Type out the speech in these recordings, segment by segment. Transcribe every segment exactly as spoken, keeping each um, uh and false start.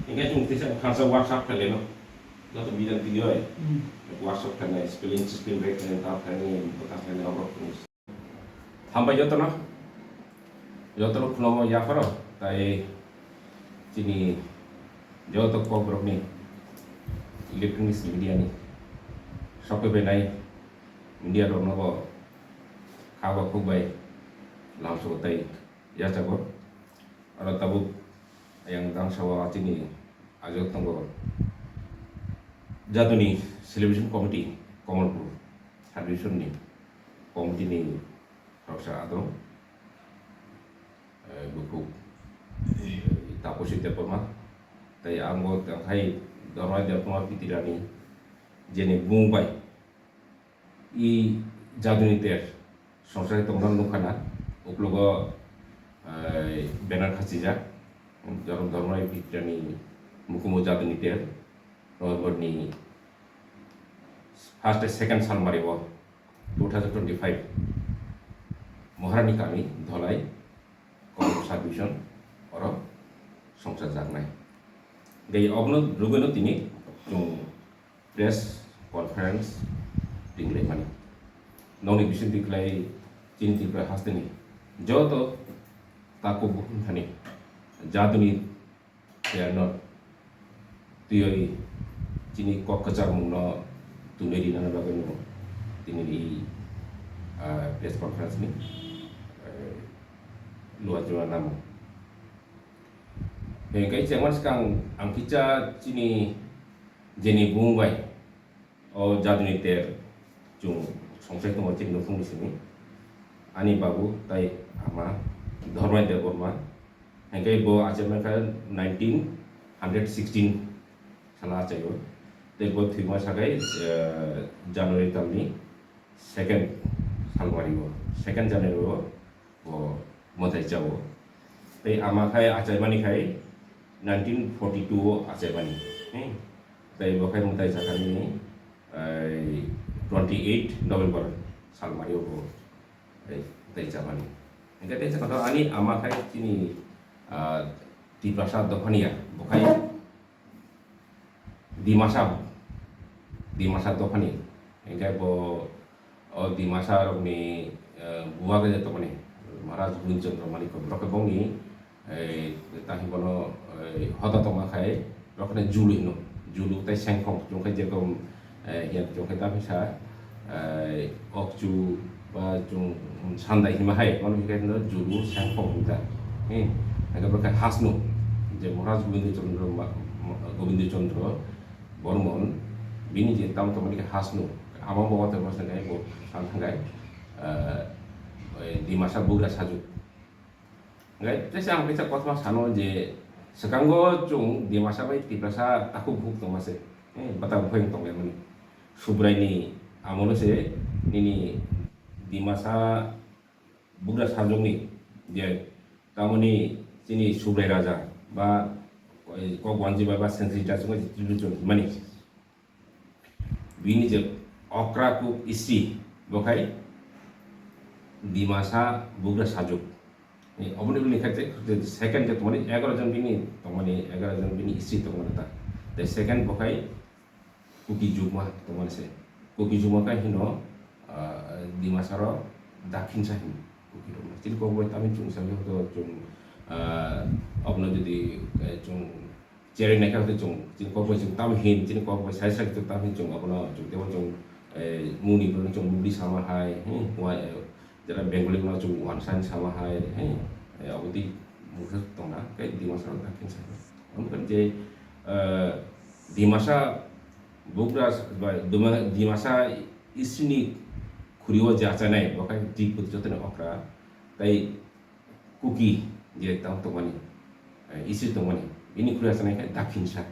Hingke chwng kisa khansa workshop khaileno. Joto bidang tigi oi. Hmm. Workshop khainai, spelling system bai khainai, ta khainai, bwkha khainai, oborok khainai. Hambai jotono, jotono khulumgo yapharo, tai chini joto kokborokni electronics media ni sokoi bainai media rokno bo kha ba khuk bai lamsao tai yachago. Aro tabuk ayang dangsao chini ajok tongo jatoni celebration committee, Kamalpur sub division ni committee ni khoroksa adong, eh, bukhuk, eh, Taposi Debbarma, tei ang bo tangkhai Dormai Debbarma Pitirani, jeni bung bai i jaduni ter songchai tongna nukha na, uklogo, eh, banner khachijak, Dorm-, Dormai Pitirani mukumu jaduni ter, November ni first tei second salmari o two thousand twenty-five Maharani kami Dholai, Kamalpur sub division, oro songchajaknai. Tei obono rwgwino tini chwng press conference ringlaimani. Nokni bisingtwi kwlai chini Tripura hasteni joto takhuk bukhuk thani jaduni tiyarno twiwi chini kok kwcharmungno twnwi rinani bagwino tini i, ah, press conference ni, eh, luachuwa namo. Hingke chengmani swkang ang kisa chini jeni bung bai o jaduni ter chwng songchai tongo chini nukhungni simi. Ani babu tai ama Dharmai Debbarma. Hingke bo achaimani kha nineteen hundred sixteen sala achaio. Tei bo thwima sakai, eh, January talni second salmari o, second January o bo mwtai chao. Tei ama khai achaimani khai nineteen forty two o achaimani. Hmm. Tei bo khai mwtai chakhani, eh, twenty eight November salmari o bo, eh, mwtai chamani. Hingke tei chakha ani ama khai chini, ah, Tiprasa dophani ya, bo khai Dimasa, Dimasa dophani, hingke bo o Dimasa rokni, eh, buwak je tongmani, Maharaj Gobind Chandra Manik, borok khe bongni, eh, tahi bono, eh, hoda tongma khai, borok kheno Julu hino, Julu tei Sengphong chwng khe jerokom, eh, hiya chwng khe tamisa, eh, Okchu ba chwng Sandai hima hai, mano hingke no Julu Sengphong hinta. Hmm. Hingke bo khe Hasnu, je Maharaj Gobind Chandra Ma-, Ma-, Gobind Chandra Bormon, bini je tam tongmani khe Hasnu, amo bo tongma se bo san thangkai, eh, oi Dimasa bugra sajuk. Hingke teisa ang kaisa kothoma sano je swkango chwng Dimasa bai Tiprasa takhuk bukhuk tongma se, eh, bata buphang tonglaimani. Subraini amolo se nini Dimasa bugra sajokni je tamoni chini Subrai raja ba kok wanji bai ba sengsi jasukma je Trilochon himani. Bini je okra kuk isi bo khai Dimasa bugra sajok. Ni oboni bini khai je second je tongmani egaroh jon bini tongmani, egaroh jon bini isi tongmani ta. Tei second bo khai Kuki Jukma tongmani se. Kuki Jukma khai hino, ah, Dimasa ro Dakhinsa hino. Kuki Jukma. Chini kok bai tamni chwng sa to chwng, ah, obno jodi, eh, chwng Cherry naikha khe chwng, chini kok bai chwng tamo hin, chini kok bai sai sai chwng tamo hin chwng abono chwng tebo chwng, eh, muni bono chwng mugri sama hai, hmm, wa, eh, jera Bengali bono chwng wansan sama hai, hmm, eh, abo twi mungsa tongna, khe Dimasa rok dakhin sai. Amkha je, eh, Dimasa bugra s-, ba, Dima-, Dimasa isini khuriwo je achanai, bo khe Tripura jotoni okra, tai Kuki je tang tongmani, eh, isi tongmani, bini khuri asana khe Dakhinsa.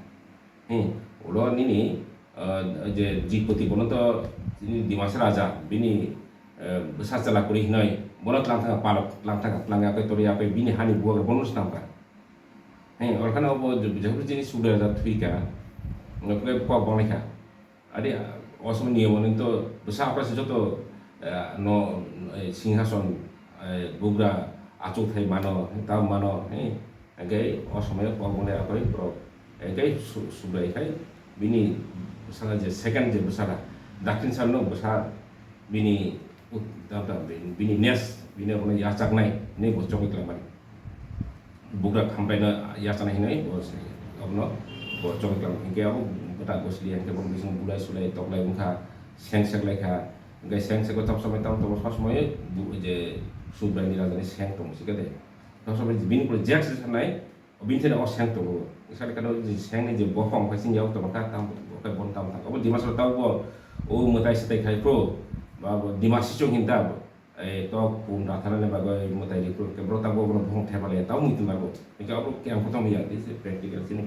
Hmm, ulo nini, eh, je Jipoti bono to nini Dimasa raja, bini, eh, bwsa chwla kwrwi hinoi, bono tlang thanga palok, tlang thanga, tlang ya khe tori ya khe bini hani buwak bono swnam kha. Hmm, orkhana obo je, je, jini Subrai raja thwi kha, kok banglaikha. Adi, o somoi niyom ni to bwsa okra se joto, eh, no, eh, singhason, eh, bugra achuk thai mano, ta mano, eh, hingke o somoi o kok bole akoi borok Hingke su-, Subrai khai bini bwsala je second je bwsala, daktin salno bwsa bini ut-, da-, da-, bini, bini nes, bini abono yachaknai hinwi bo chongwi twlangmani. Bugra khampraino yachana hinwi bo se, abono bo chongwi twlangmani. Hingke abo bwta gosli hingke bo bising bulai sulai toklai wngkha, seng seklai kha. Hingke seng seko tab somoi tamo tamo sab somoi bu-, je Subraini rajani seng tong sikade. Tab somoi bini pore jek se sanai, Bini thani o seng tongo. Sari kano je sengni je bophang khai sini yao tongkha, tam, bokhai bon tam thang. Obo Dimasarao taubo o mwtai swtai khai phuru, ba bo Dimasichung hinta, eh, tok pun ratharani bagwi mwtai ri phuru, ke bro taubo bono bophang thepale, tau muitu lago. Hingke obo khe ang kothom ya, this is practical sini.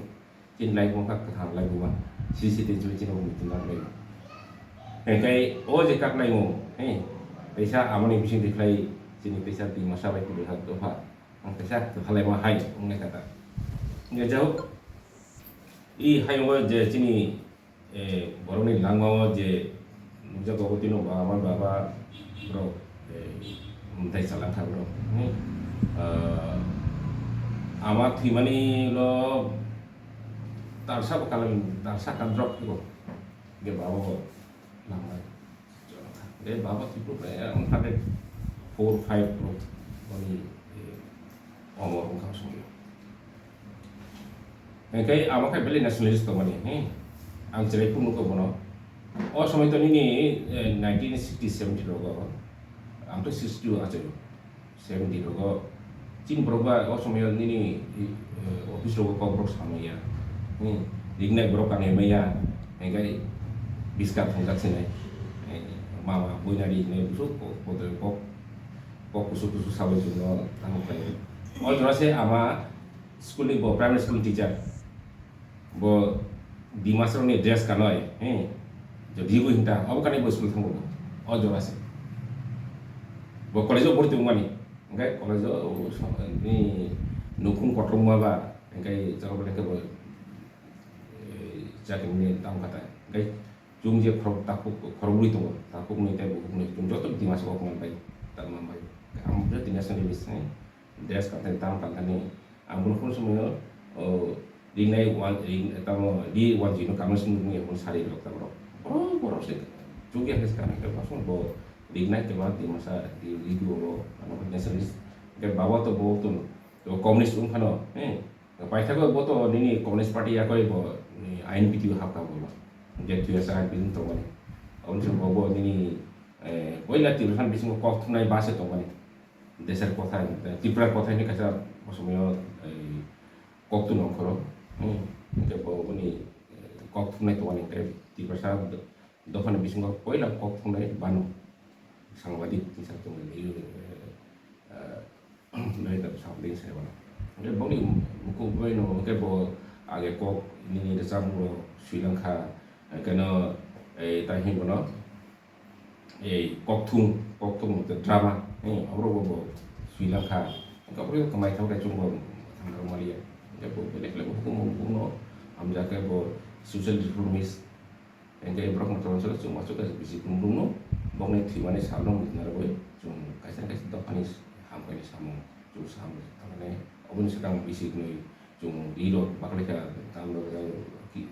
Chini lai bongkha kwthang lai buma. C C T V chini muitu lago. Hingke o je kak lai mo, eh, teisa amoni bising de khlai chini teisa Dimasa bai kudui hak dopha. Ang kaisa kwthalaima hai wngkha ta. Hingke jao, i hayungo je chini, eh, borokni langmao je nukjago, obo tino ba ama baba borok, eh, mwtai chalangkha borok. Hmm. Ah, ama thwimani ulo talsa bo kalam, talsa kadrok phego. Hingke baba bo langmai. Hingke baba Tripura, eh, hundred four, five rok boni, eh, omor wngkha o somoi. Hingke abo khe belai nationalist tongmani, he? Ang chwrai phuru nukho bono. O somoi to nini, eh, nineteen sixty seventy rogo, ang to sixty two achai. Seventy rogo chini borok ba o somoyo nini, eh, office rogo kokborok samaya. Hmm. Ringnai borok kanwi maya. Hingke biskar thongjak sinai. Eh, mama buinari hinwi busuk kok, kok, kok, kok kusuk kusuk sabai chwngno tamo khlai. O jora se ama school ni bo primary school teacher. Bo Dimasarokni dress kanoi, he, jodi bo hinta, obo kanwi bo school thango bo, o jora se. Bo college o borti wngmani, hingke college o, ni nukhung kotorma ba, hingke chalo bo hingke bo, eh, chakri ni tam kata, hingke chwng je khorok takhuk, khorokbrwi tongo, takhuk ni tei bukhuk ni, chwng joto Dimasa o manbai, ta manbai. Ang bo Dimasa ni bising, dress kanthani, tam kanthani, ang bono kunu somoyo, o, ringnai wan, ring, tamo, ri wan jino kamo simi nungya bono sari rok tamo rok. Borok, borok se, chukya khe se kanai khe, kosom bo ringnai khe ba Dimasa, ri, ri duo bo, ano khe nationalist, khe baba to bo to, to communist wng phano, eh, paithago bo to nini communist party yakoi bo, ni I N P T o hapkha bo, je tuya sa I N P T tongmani. Aboni simi bo, bo nini, eh, poila Tiprasa bisingo kok thumnai ba se tongmani. Desher Kothai, Tripura Kothai ni kaisa bo somoyo, ei, koktwma khoro, hmm, hingke bo boni, eh, kok thumnai tongmani hingke Tiprasa do-, dophani bisingo poila kok thumnai bano sangbadik hinsa tongmani, eh, eh, nai da sangbadik hinsa bano. Hingke boni bukhuk bai no hingke bo age kok nini rwchapmung rok sui langkha, hingke no, eh, tai hwnwi bono, Ei, kokthum, kokthum hwnkhe drama, eh, aborok bo sui langkha. Hwnkhe aborok khe mai thangkhe chwngbo thangkha maliya. Hwnkhe bo belai khlai bo hukumu hukumu hamjakhe bo social reformist. Hwnkhe borok no tongsa chwng uansukha bisi kunubunu bokni thwimani salno muchungrogwi chwng kaisa kaisa dophani hamkhaini samung chwng sam tamani oboni swkang bisi hwnwi chwng rirok baklaikha tamrok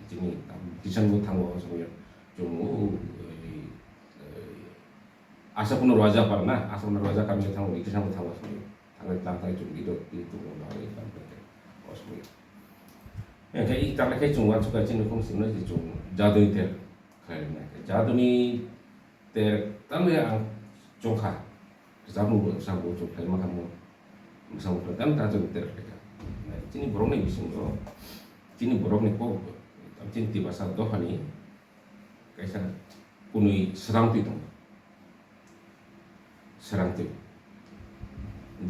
chini kisan bo thango o chwngya. Chwng o, ei, ei, Asapurno Roja Parna, Asapurno Roja kami thango, iti thango, thango, asapurno. Thango, tang, tang, chwng ito, ito, tong, tang, tang, tang, tang, asapurno. Hingke i tang khe chwng uansukha chini khung simi no chwng jaduni ter khlai rwna. Jaduni ter tamo ya ang chongkha. Rwchapmung bo, rwchapmung chwng khlai ma kha mo. Rwchapmung khlai tamo ta chwng ter khlai kha. Chini borokni bisingo, chini borokni kok, chini Tiprasa dophani, Kaisa kunui srangtwi tongo. Srangtwi.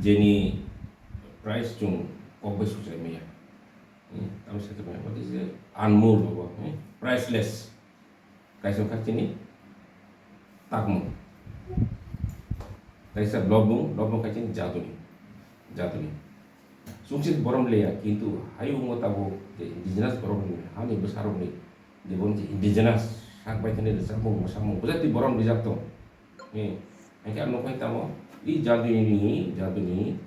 Jeni price chwng kok bai suchai maya. Hmm, tamo se tongmani, what is the unmul obo, hmm? Priceless. Kaisa wngkha chini takmung. Kaisa lobmung, lobmung kha chini jaduni. Jaduni. Chwngse borom leya, kintu hayungo tabuk je indigenous borokni, hani bwsarokni, je borom je indigenous, sak bai thani rwchapmung, mwsamung, bwsati borom rijak tong. Ni, hingke ang nukha tamo, i jaduni, jaduni,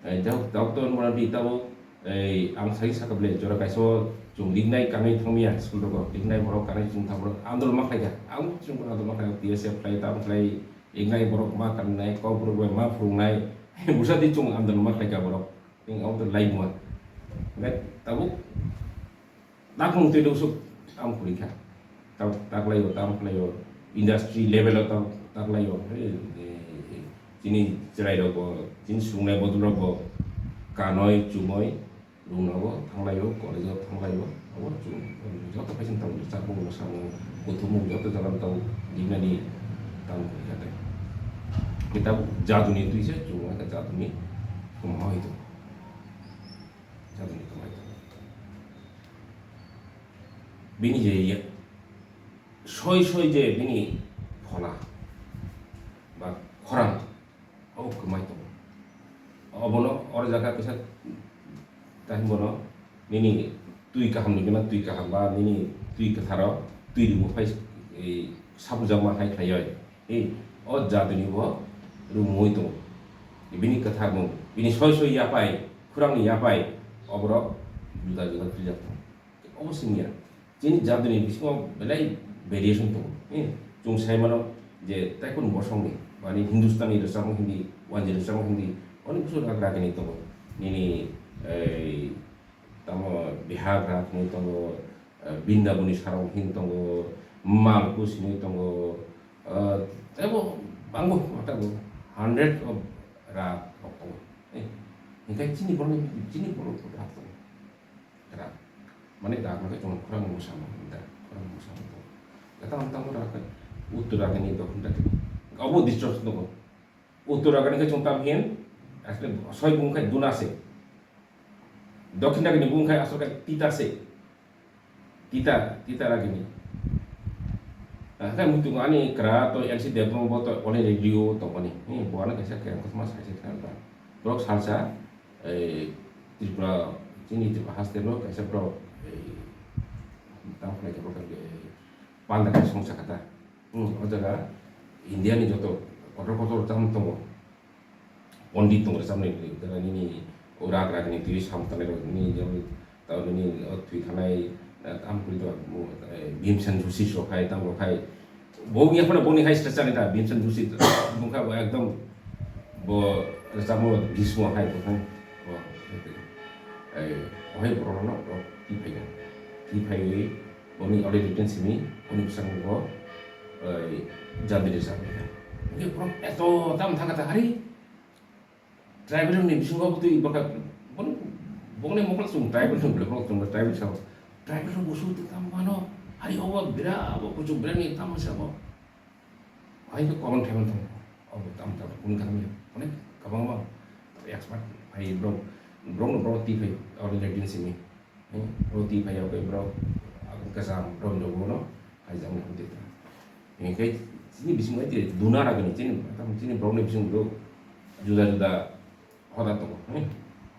eh, jahuk, jahuk to mora di tabuk, Ei, ang sai saka bele, jora kaisa o chwng lignai kanwi thangmia school rogo, lignai borok kanwi chwng tha borok andolon ma khlaikha, ang chwng andolon ma khlaikha, T S F khlai, tamo khlai, lignai borok ma kanwi nai, kok borok bai ma phurungnai, busa di chwng andolon ma khlaikha borok, abo to lai buma. Hingkhe tabuk Dakung twi dusuk tam kwrwi kha. Tam taklaio, tam khlaio, industry level o tam taklaio. He, he, he. Chini chwrai rok bo, chini sungnai bodol rok bo kanoi, chumoi, rung nogo thanglaio, college o thanglaio. Abo chung joto paising tam chapmung no samung, kuthumung joto jaga tam dinani tam kwrwi kha tei. Kitab jaduni twi se chung jaduni kwma hoi to. Jaduni kwma hoi to. Bini je ye soi soi je bini phola ba khorang abo kwmai tongo. Obono oro jaga kisa tahi bono nini twi kaham ni gana twi kaham ba nini twi kwtharo twi rimo phai sabujakma hai khlaioi. Ei o jaduni bo rumui tongo. Bini kwtharmung, bini soi soi yapai, khurangni yapai, oborok juda juda twijak tongo. Obo simiya. Chini jaduni bisingo belai variation tongo. Eh, chwng sai mano je tei kunu bosongni, bani Hindustani rwchapmung hindi, wanji rwchapmung hindi, oni busu rak rakini tongo. Nini, eh, tamo Bihar rak hinwi tongo, eh, Bindaboni sarong hin tongo, Malkus hinwi tongo, eh, teibo bangbo tongo, hundred of rak rok tongo. Eh, hinkhe chini borokni, chini borok rak tongo. Rak. Mane rak no khe chwng khorang mwsamo, da, khorang mwsamo tongo. Tamo tamo rak khe, uttor rak ni, dokhin rak ni. Abo distortion tongo. Uttor rak ni khe chwng tam hin, asle soi bung khe duna se. Dokhin rak ni bung khe asol khe tita se. Tita, tita rak ni. Haikhe muitu ani kra to N C Debbarma bo to all radio tongmani. Bo ano kaisa kereng kothoma sai se thang ta. Borok salsa, eh, Tripura, chini Tripura haste no kaisa borok, eh, tamo khlai khe borok, eh, panda khe songcha kha ta. Hmm, o jaga India ni joto kotor kotor tam tongo. Pondit tongo rwchapnai, nini o rak rak ni twi sam tanai rok, nini jemon tamo nini o thwi thanai, eh, tam kuri to, eh, Bhimsen Joshi rok hai, tam rok hai. Bo wngya phano boni hai srechani ta, Bhimsen Joshi bungkha bo ekdom bo rwchapmung Bhismo hai bo hai. Bo, eh, o hai borok no, borok twi phai na. Twi phaiwi Boni audio recording simi, boni bwskango bo, oi, jandi rwchapnai kha. Hwnkhe borok eto tam thangkha ta, hari tribal ni bisingo bwtwi bwkha, boni, bongni mokol chwng tribal ni bwle, borok chwng tribal sao. Tribal rok busu twi tam mano, hari obo bira, abo kuchuk bira ni tam sabo. Hai khe comment khaimani tongo. Obo tamo tamo kunu kahamya. Onek kwbangma expert phai borok, borokno borok twi phai audio recording simi. Hmm, borok twi phai o khe borok, ah, kwcham borok no hai jang no twi ta. Hinkhe chini bisingo hai twi duna ragini chini, chini borokni bisingo juda juda hoda tongo, hmm,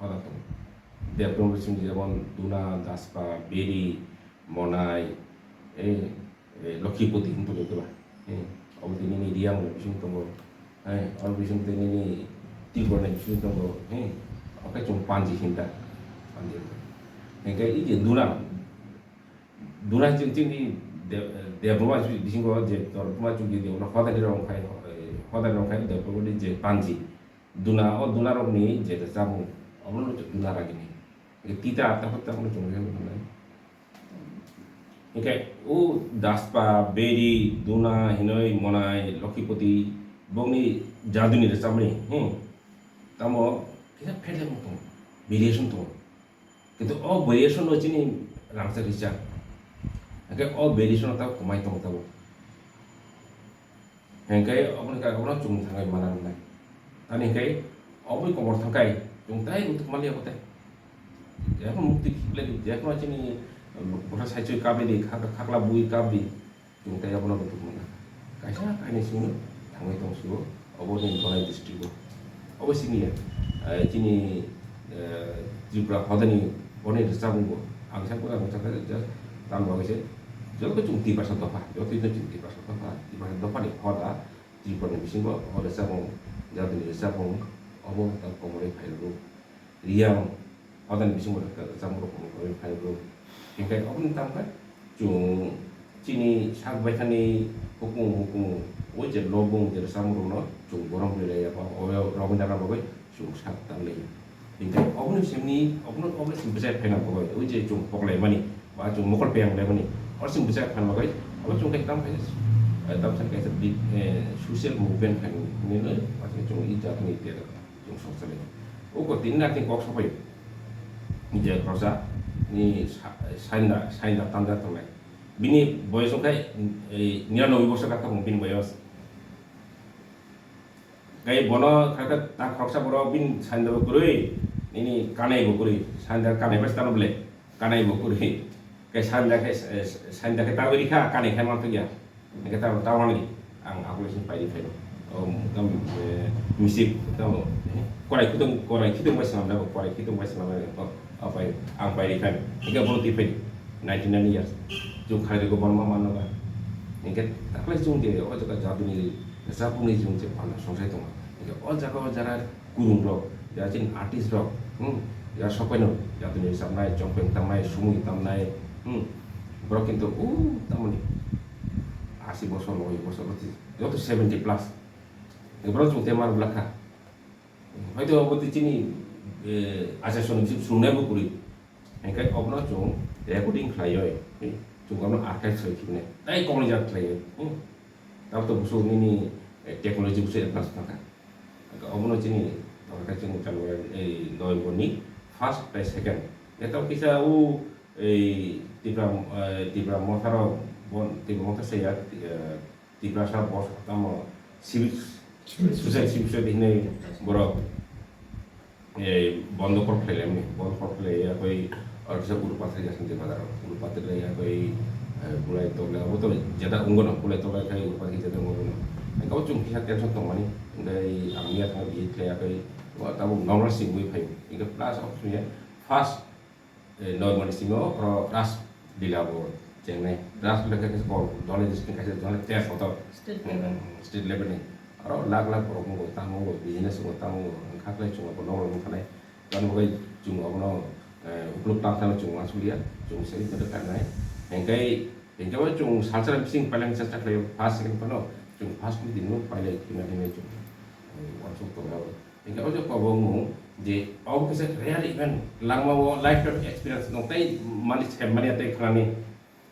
hoda tongo. Debromni bising jemon Duna, Daspa, Beri, Monai, eh, eh, Lokhipoti hinwi tongo khe ba. Eh, obo tini ni Riyang ni bising tongo. Eh, oro bising tini ni Tripura ni bising tongo. Eh, oke chwng Panji hinta. Panji hinta. Hingke i je Duna, Duna chwng chini De-, Debroma bisingo je Debroma chwng je Debroma hoda ni rong khai, eh, hoda ni rong khai Debroma ni je Panji. Duna, o duna rokni je rwchapmung, omono duna ragini. Tita atta hotta kono chwng rwchapmung nai. Hingke o Daspa, Beri, Duna, hinoi, Monai, Lokhipoti, bongni jaduni rwchapmani, hmm. Tamo kisa phetle mung tongo, variation tongo. Kintu o variation no chini rangchak rijak. Hingke o variation no tamo kwmai tongo tamo. Hingke oboni kha, obono chwng thangwi mana rwnai. Ani hingke oboni komor thangkai chwng tai utuk mali abote. Jekhuno mukti khikledi, jekhuno chini, um, bwkha saichwi kabidi, khak-, khakla bui kabdi, chwng tai abono utuk mana. Kaisa kainwi chwngno thangwi tong sio, oboni Dhalai district o. Obo siniya, eh, chini, eh, Tripura hodani boni rwchapmung bo. Ang sakbo ang sakha just tamo bagwi se joto chwng Tiprasa dopha, joto chwng Tiprasa dopha, Tiprasa dophani hoda Tripura ni bisingo o rwchapmung, jaduni rwchapmung obo ta komorwi phairwgo. Riyang, Hodani bisingo rwchapmung rok phai rw. Hinkhe oboni tamo khe chwng chini sak baithani hukumu hukumu o je lobung je rwchapmungrokno chwng borom rwlaiya ba o rogwi nana bagwi chwng sak tanglaiya. Hinkhe oboni simi oboni oboni simi bwchai phaina bagwi o je chwng poklaimani ba chwng mokol peyang laimani oro simi bwchai phaina bagwi abo chwng khe tamo khe tamo khe kaisa social movement khainani chwng i jatni chwng sokchali. O ko tini na khe kok sopai. Je khoroksa ni sa-, sainda, sainda tanda tongnai. Bini boyos wngkha, eh, niranowi bosor kha tabuk bini boyos. Kai bono kha kha ta khoroksa borok bini sainda bo kwrwi, nini kanai bo kwrwi, sainda kanai bai tano bole. Kanai bo kwrwi. Khe sanja khe, eh, sanja khe ta uri kha, kanai khe manthok ya. Hingkhe ta, ta wngni ang aboni simi paidi phai. O, tamo, eh, misip, tamo, eh, korai khitong, korai khitong bai swnam jago, korai khitong bai swnam jago. O, o pai, ang paidi phai. Hingkhe bono twi phai. Ninety nine years. Chwng khairokgo bono ma manno ba. Hingkhe taklai chwng je, o jaga jaduni, japungni chwng je panda songsai tongo. Hingkhe o jaga o jara, kwrwng rok, ya chini artist rok, hmm, ya sopaino, ya tini samnai, chongpeng tamnai, sumui tamnai, hmm, borok kintu, uh, tamoni, asi bosor, noi bosor, joto seventy plus. Borok chwng te mar bwlakha. Hoito obo twi chini, eh, acha soni bisi swrwngnai bo kwrwi. Hingkhe obono chwng recording khlaiwi, hmm, chwng obono archive soi khibnai. Tai kokni jat khlaiwi, hmm. Tabuk to busu nini, eh, technology busu advance nangkha. Obono chini, obono chini chalo, eh, November ni first tei second. Eto kisa o, eh, Tipra, eh, Tipra motha rok, bon, Tipra motha se ya, eh, Tiprasa bos tamo civil, civil society, civil society hinwi borok, eh, bondo kor khlai lamni, bondo kor khlai ya koi, aro kisa Guru Pathri jasni je bazar, Guru Pathri lai ya koi, eh, bulai tog lai, abo to jeta unggono, bulai tog lai khai Guru Pathri jeta unggono. Kabo chwng kisa tension tongmani, hingke ang miya thang visit khlai ya koi, tabo normal simi phai, hingke plus of first, eh, normal simi o, oro Ras Lila bo chengnai. Ras Lila khe kol, dole district kaisa dole test hoto. State level. Hmm, state level ni. Aro lakh lakh borok wngo, tamo wngo, business wngo, tamo wngo, wngkha khlai chwng abo normal wngkha nai. Tamo bai chwng abono, eh, ukluk tang tang chwng uansukliya, chwng se better kanai. Hengkai, hengkai bai chwng salsa bising pailai chesta khlaio, first second phano chwng first ni dino pailai khina hinwi chwng, eh, uansuk tongo. Hingke o je kobongmung je obo kisa rare event, langma o lifetime experience nong tei mani sem mani tei khnani.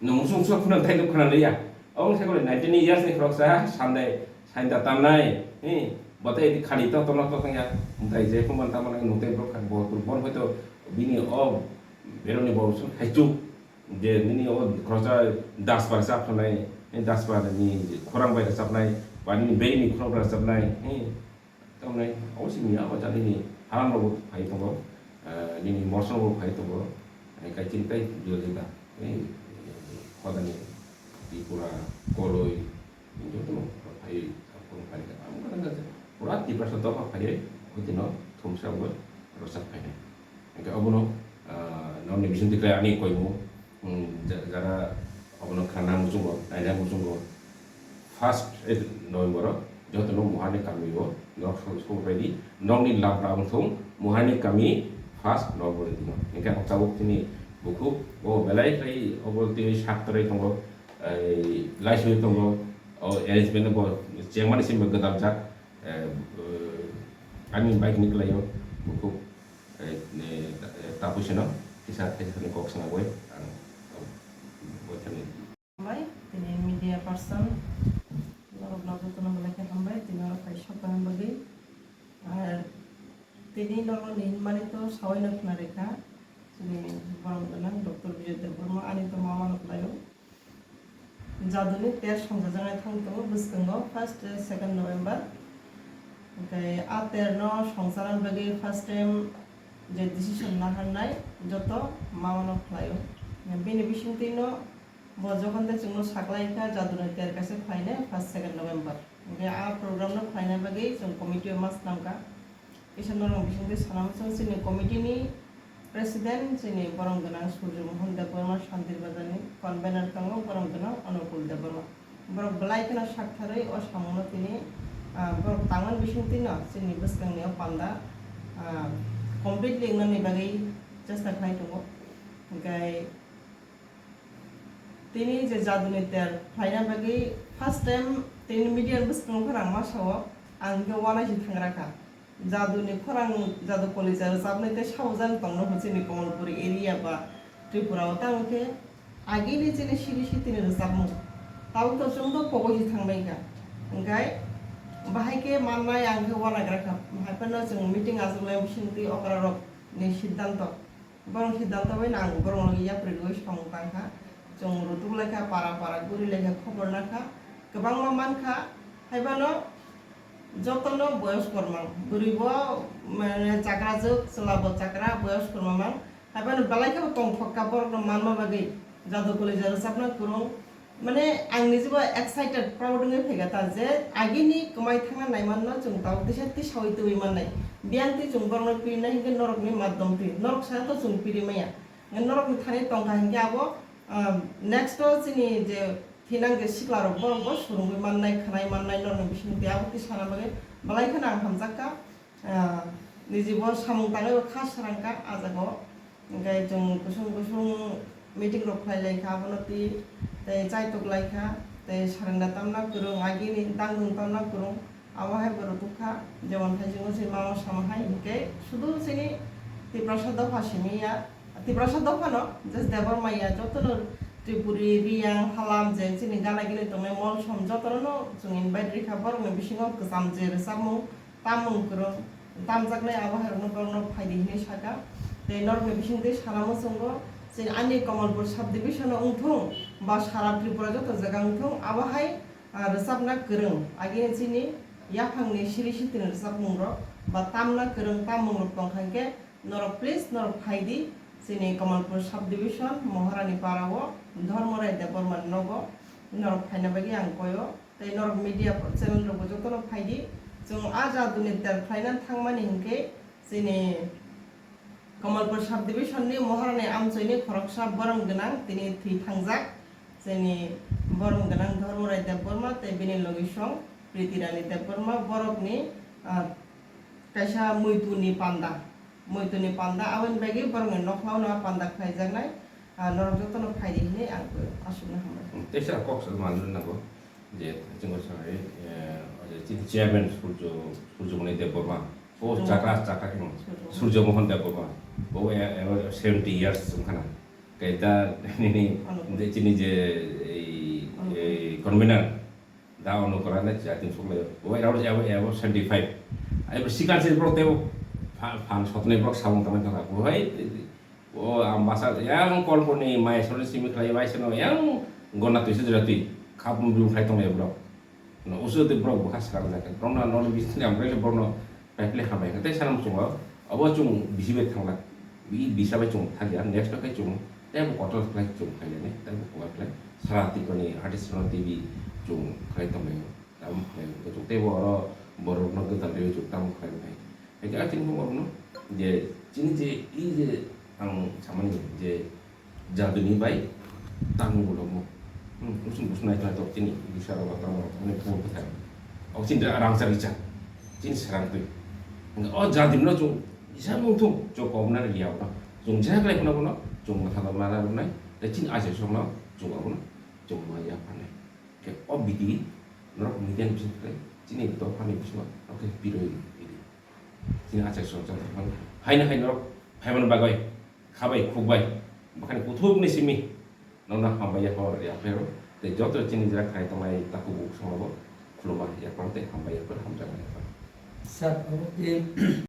Nung musung sua khuna tei nuk khuna liya. Obo se kole nineteen years ni khoroksa sandai, sainda tamnai, hi, bo tei khali to tono to tongya. Tei je phung man tamani nung tei borok kha, bo, bo, bo hoito bini o beroni bo sung khai chuk. Je nini o khoroksa dasbar chap khanai, hi, dasbar ni khorang bai chapnai, ba nini beri ni khorang bai chapnai, hi. Tamni obo simi ya, o jani ni haram rok bo phai tongo, eh, nini morsong rok phai tongo, eh, kaiching tei juda juda, eh, hodani Tripura, Koloi, joto no phai, phai, phai, phai, pura Tiprasa dopha phai, o dino thumsa bo rwchap phainai. Hingke obono, ah, nokni bisingtwi khe ani koimu, hmm, ja-, jara obono khana muchungo, naina muchungo, first, eh, November o jotono Mohani kami o nok so-, sobaidi nokni lamra wngthung Mohani kami first November ni dino. Hingke ang tabuk tini bukhuk bo belai khlai obo twi sak torai tongo, eh, laiswi tongo, o arrangement bo chengmani simi gwdal jak. Eh, eh, ani bike ni kwlaio bukhuk, eh, eh, ta-, eh, tapui sino kisa, kisa ni kok sana boi ang, ang boi thani. Hambai, tini media person, norok no jotono belai khe hambai, tini oro kaisa kaham bagwi. Ar tini norok ni hinmani to sawai no khna rikha, tini borok gwnang Doctor Bijoy Debbarma ani to mama no kwlaio. Jaduni ter songjajaknai thang tongo bwskango first, second November. Hwnkhe a ter no songcharna bagwi first time je decision naharnai joto mama no khlaio. Bini bisingtwi no bo jokhon tei chwngno saklai kha jaduni ter kaisa khlainai first, second November. Hwnkhe a program no khlaina bagwi chwng committee o ma swnamkha. Kisa norok bisingtwi sana muchung chini committee ni president chini borok gwnang Surjo Mohan Debbarma Santir Bazar ni, convener tongo borok gwnang Anukul Debbarma. Borok belai kheno saktharwi o samungno tini, ah, borok tangmani bisingtwi no chini bwskangni o panda, ah, completely wngnani bagwi chesta khlai tongo. Hwnkhe tini je jaduni ter khlaina bagwi first time tini media bwskango khe rang ma sao, ang khe uanaisi thangra kha. Jaduni khorang, jadu kolija rwchapnai tei saujani tongno hwn chini Kamalpur area ba Tripura o, tamo khe agini chini siri sitini rwchapmung. Tabuk to chwng do pogoisi thangbai kha. Hwnkhe bahai khe mannai ang khe uanagra kha. Hai phano chwng meeting achuklai bisingtwi okrarok ni siddhanto. Borok siddhanto bai nang borok no yapri rwui song tang kha. Chwng rutuk lai kha, para para guri lai kha, khobor na kha. Kwbangma man kha. Hai phano jotono boyos kormang. Bwrwi bo, mane, chakra jwk, chwla bo chakra, boyos korma mang. Hai phano belai kheno tongthok kha borokno manma bagwi. Jadu kolija rwchapna kwrwng. Mane, ang nijibo excited, proud wngwi phaikha ta je agini kwmai thangna naimanno chwng tabuk tisa tisaui twiwi mannai. Biyang twi chwng borokno pirinai hinkhe norokni maddom twi. Norok sana to chwng piri maya. Norokni thani tongkha hinkhe abo, ah, next o chini je thinang je siklarok borok bo swrwngwi mannai, khwnai mannai norokni bisingtwi abo twi sana bagwi belai kheno ang hamjakha. Ah, nijibo samung tangwi bo kha srang kha ah jaga o. Hwnkhe chwng kusung kusung meeting rok khlai lai kha abono twi, tei chaitok lai kha, tei surrender tamna kwrwng, agini dangdwng tamna kwrwng, abo hai borok tubkha, jemon hai chwng se mama sama hai, hwnkhe sudu chini Tiprasa dopha simi ya, Tiprasa dopha no, just Debbarma ya, jotono Tripuri, Riyang, Halam, je chini gana gini tongnai mol som jotono no chwng invite rikha, borokni bisingo kwcham je rwchapmung, tamung kwrwng tamjaknai abo hai rokno borokno phaidi hinwi saka. Tei norokni bisingtwi sana muchungo chini ani Kamalpur subdivision o wngthung ba sara Tripura joto jaga wngthung abo hai, ah, rwchapna kwrwng. Agini chini yaphangni siri sitini rwchapmung rok ba tamna kwrwng tammung rok tongkha hinkhe norok please norok phaidi chini Kamalpur subdivision Moharani para o Dharmorai Debbarma ni nogo norok phaina bagwi ang koyo. Tei norok media channel rokbo jotono phaidi. Chwng ah jaduni ter khlaina thangmani hinkhe chini Kamalpur subdivision ni Moharani amchoini khoroksa borom gwnang tini thwi thangjak. Chini borom gwnang Dharmorai Debbarma tei bini logisong Priti Rani Debbarma borokni, ah, kaisa muituni panda. Muituni panda aboni bagwi borokni nokhlao no panda khlaijaknai. Ah, norok jotono phaidi hinwi ang aswkno hambai. Teisa kok sa manwi nango je chwng sanai, eh, o je chini chairman Surjo, Surjo Moni Debbarma, o Surjo chakra, chakra khe Surjo Surjo Mohan Debbarma, bo e, e, seventy years wngkhana. Kaita nini Ano. je chini je ei, Ano. ei convener, Da ono kora na jati sok le. Bo ero ero ero seventy five. Ai bo sikar se bro tebo fan sotne bro sabong tamai thang ko hai. O ambasa yang kol ko ni mai sore simi khlai bai seno yang gona tu se jati. Khap mu bru khlai tong le bro. No usu de bro bo khas kar jati. Bro na no bisni amre bro no Paiple hambai khe tei sanam chungo, obo chwng bisi bai thanglak, bi bisa bai chwng thangya, next bai khe chwng tei bo kotor khlai chwng khailani, tei bo kuar khlai sara tiprani artist rok tei bi chwng khlai tonglaio, tamo khlai chwng tei bo oro borok no gwdal rwi chwng tamo khlai bai. Hai khe a chini bo borok no je chini je i je ang samani je Jaduni bai tangmung bo lomo. Hmm, usung usung nai tongo chini bisaro ba tamo ne phone khe. O chini rang chari cha. Chini serang twi. O jaduni no chung isa mung thung chung kom na liya ba. Chung ja klai kono kono chung matha da mara nai. Da chini aje song no chung abono chung ma ya pa nai. Ke o bidi norok media ni bising khe chini dophani bisingo norok khe biroi bidi. Chini achai song chang thang. Haino hai norok phaiman bagoi. Khabai khukbai, bakhani kuthukni simi nokna hambai ya hor ya phero, tei joto chini jera khai tongnai takhuk bukhuk songbo khuluma ya phano tei hambai ya phano hamjakma ya phano. Sir, obo khe